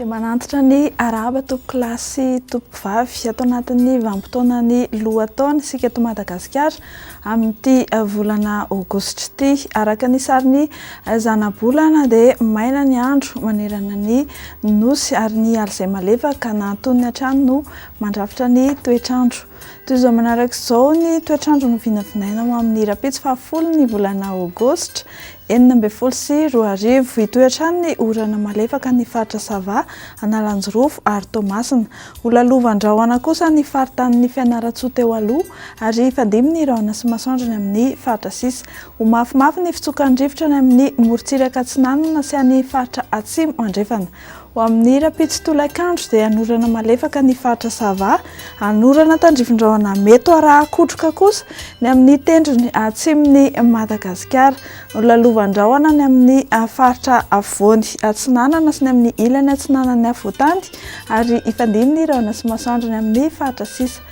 Dia manantitra ny arahaba tompokolahy sy tompokovavy ato anatin'ny vanim-potoanan'ny lohataona isika eto Madagasikara amin'ity volana aogositra ity. Araka ny sarin'ny zanabolana dia maina ny andro manerana ny nosy ary ny alizay malefaka na antonony hatrany no mandrafitra ny toetr'andro. Toy izao manaraka izao ny toetr'andro novinavinaina ho amin'ny rahampitso fahafolo ny volana aogositra 2016. Hitohy hatrany ny orana malefaka ny faritra Sava, Analanjirofo ary Toamasina. Ho lalovan-drahona kosa ny faritanin'i Fianarantsoa teo aloha ary hifandimby ny rahona sy masoandro ny amin'ny faritra sisa. Ho mafimafy ny fitsokan'ny rivotra any amin'ny morontsiraka atsinanana sy any faritra atsimo andrefana. Ho amin'ny rahampitso tolakandro dia hanorana malefaka ny faritra Sava, hanorana tandrifin-drahona mety ho arahan-kotroka kosa ny amin'ny tendrony atsimon'i Madagasikara. Nolalovan-drahona ny amin'ny faritra afovoany atsinanana sy ny amin'ny ilany atsinanan'ny afovoantany ary hifandimby ny rahona sy masoandro ny amin'ny faritra sisa.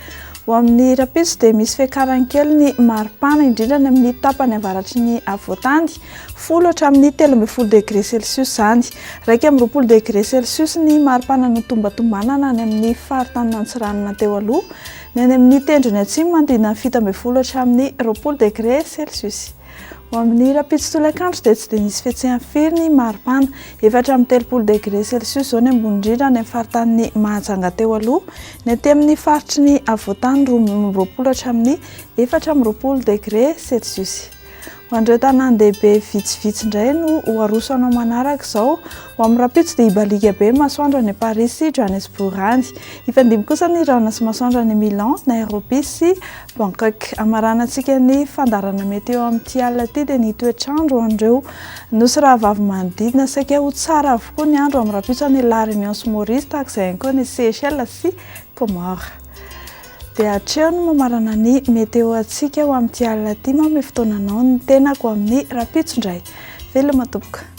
Ho amin'ny rahampitso dia misy fiakarany kely ny maripana, indrindra any amin'ny tapany avaratry ny afovoantany, 10 hatramin'ny 13 degre celsius izany. 21 degre celsius ny maripana notombatombanana any amin'ny faritanin'Antsiranana teo aloha, ny any amin'ny tendrony atsimo manodidina ny 17 hatramin'ny 20 degre celsius. Ho amin'ny rahampitso tolakandro dia tsy dia nisy fihetsehany firy ny maripana. 34 degre celsius izao ny ambony indrindra any amin'ny faritanin'i Mahajanga teo aloha. Ny aty amin'ny faritry ny afovoantany 22 hatramin'ny 24 degre celsius. Ho an'ireo tanàn-dehibe vitsivitsy indray no ho aroso anao manaraka izao. Ho amin'ny rahampitso dia hibaliaka be ny masoandro any Paris sy Johannesburg any. Hifandimby kosa ny rahona sy masoandro any Milan, Nairobi sy Bangkok. Hamaranantsika ny fandaharana meteo amin'ity alina ity dia ny toetr'andro ho an'ireo nosy rahavavy manodidina. Saika ho tsara avokoa ny andro amin'ny rahampitso any La Réunion sy Maurice, tahaka izay ihany koa ny Seychelles sy Comores. Dia hatreo no mamarana ny meteo antsika ho amin'ity alina ity. Manome fotoana anao ny tenako amin'ny rahampitso indray. Veloma tompoko.